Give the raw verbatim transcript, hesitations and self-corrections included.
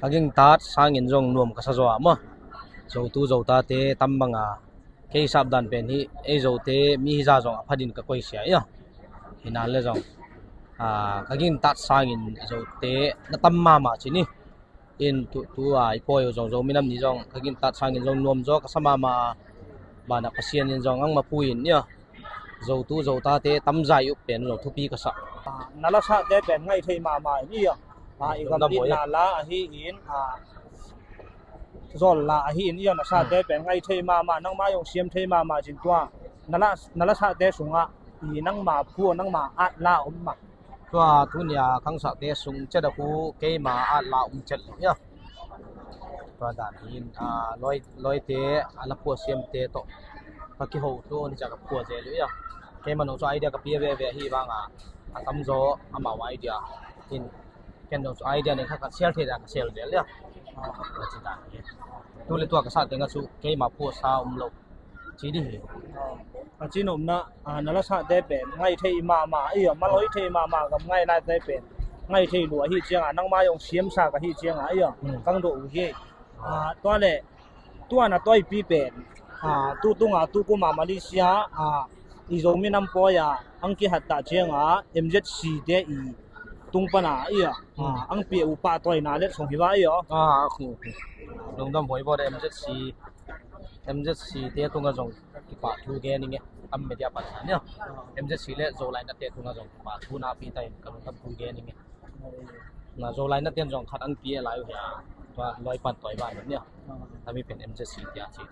Ka gingtat sangin zong nuam ka sa zaw a maw. Zotu zotate tam banga kei sap dan pen hi, ei zote mi hiza zong a phatin ka koisia ia. Hinan le zong ka gingtat sangin zote na tam mama ci ni. In tu tu a i pawi uh zong zo minam ni zong ka gingtat sangin zong nuam zaw ka sa mama. Banah Pasian in zong angma pui in ia, zotu zotate tamzai uh pen zong thupi ka sa. Na lasate pen ngaih thei mama in ia, i gam itna la ahi in, zol la ahi in ia, na sate pen ngaih thei mama, nangma zong siam thei mama cin tua na lasate sungah i nangma phu, nangma at la om mah. Tua tunia khangsate sung cet a khu keima at la um cet lo ia. Tua dan hi in, lawite a la phuah siamte tawh ka kiho tu ni ca ka phuah zel uh ia. Keima nong cu idea ka pia veve ahi vanga a tamzaw amau idea in, ken nong cu idea ning kha ka sial thei dan ka sial zel ia. Tu le tua ka sate nga cu keima phuah sa um lo ci dih hi. A ci nopna, na lasate pen ngaih thei mama ia, maloi thei mama gam ngaih laite pen ngaih thei lua ahi cianga nangma zong siamsa ka hi cianga ia kang doh uh hi. Tua le tua na toipi pen tu tunga tu kuma Malaysia i Zomi nam pawi a ang kihat tah cianga M Z C te i tung pana ia ang pia uh pah toina let song hi va ia. Lungdam hoi bo de M Z C M Z C te tunga zong kipa thu gen ing e. Tam media pansan ia M Z C le Zolai nate tunga zong kipa thu na pi ta in ka lungdam thu gen ing e. Na Zolai naten zong khat an pi e lai uh hia. Tua loi pan toi ban ia. Tami pen M Z C tia ci.